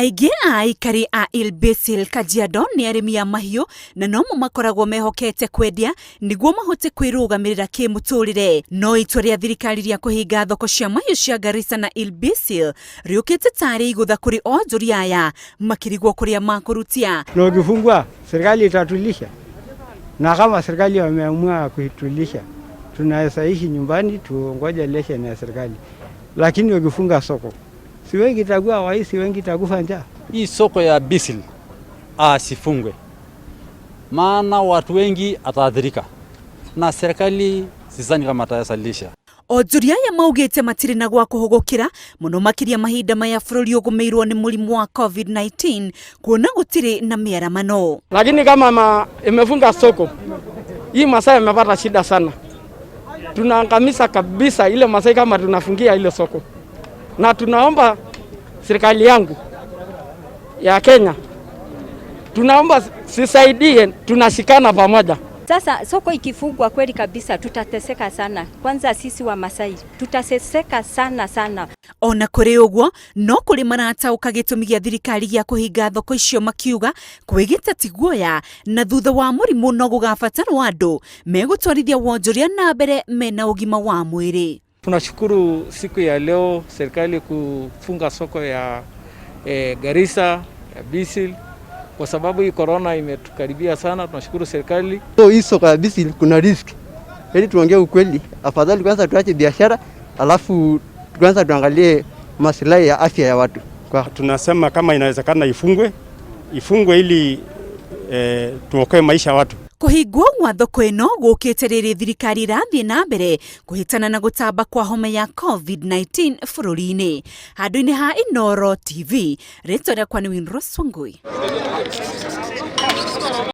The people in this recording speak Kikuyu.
Aingĩ a aikari a Ilbisil Kajiado nĩ arĩmi a mahiũ na nomo makoragwo mehokete kwendia nĩguo mahote kwĩrũgamĩrĩra kĩmũtũrĩre. No itua rĩa thirikari rĩa kũhinga thoko cia mahiũ cia Garissa na Ilbisil rĩũkĩte tarĩ igũtha kũrĩ onjoria aya makĩrigwo kũrĩa makũrutia. Na ukifungua serikali itatulisha, na kama serikali wameamua kuitulisha, tunaweza ishi nyumbani tuongoje leseni ya serikali, lakini ukifunga soko si wengi itakuwa waizi, wengi itakufa njaa. Hii soko ya Bisil asifungwe, maana watu wengi ataathirika na serikali sidhani kama ataweza Onjoria aya maugĩte matirĩ na gwa kũhũgũkĩra mũno makĩria mahinda maya bũrũri ũgũmĩirwo nĩ mũrimũ wa COVID-19 kuona gũtirĩ na mĩaramano. Lakini kama ma, imefunga soko hii, Masai amepata shida sana, tunaangamiza kabisa ile Masai kama tunafungia ile soko, na tunaomba serikali yangu ya Kenya, tunaomba sisaidie, tunashikana pamoja. Sasa soko ikifungwa kweli kabisa tutateseka sana. Kwanza sisi wa Masai tutateseka sana sana. Ona kũrĩ ũguo no kũrĩ marataũka gĩtũmi gĩa thirikari gĩa kũhinga thoko icio makiuga kwĩgita ti guoya na thutha wa mũrimũ no gũgabatarwo andũ megũtwarithia wonjoria na mbere mena ũgima wa mwĩrĩ. Tunashukuru siku ya leo serikali kufunga soko ya Garissa ya Bisil kwa sababu hii corona imetukaribia sana. Tunashukuru serikali. So hii soko ya Bisil kuna risk. Ili tuongee ukweli, afadhali kwanza tuache biashara alafu kwanza tuangalie maslahi ya afya ya watu. Kwa tunasema kama inawezekana ifungwe, ifungwe ili tuokoe maisha ya watu. Kũhingwo gwa thoko ĩno gũkĩte rĩrĩ thirikari ĩrathiĩ na mbere kũhĩtana na gũtamba kwa homa ya COVID-19 bũrũri-inĩ. Handũ-inĩ ha Inooro TV, rĩtwa rĩakwa nĩ Winrose Wangui.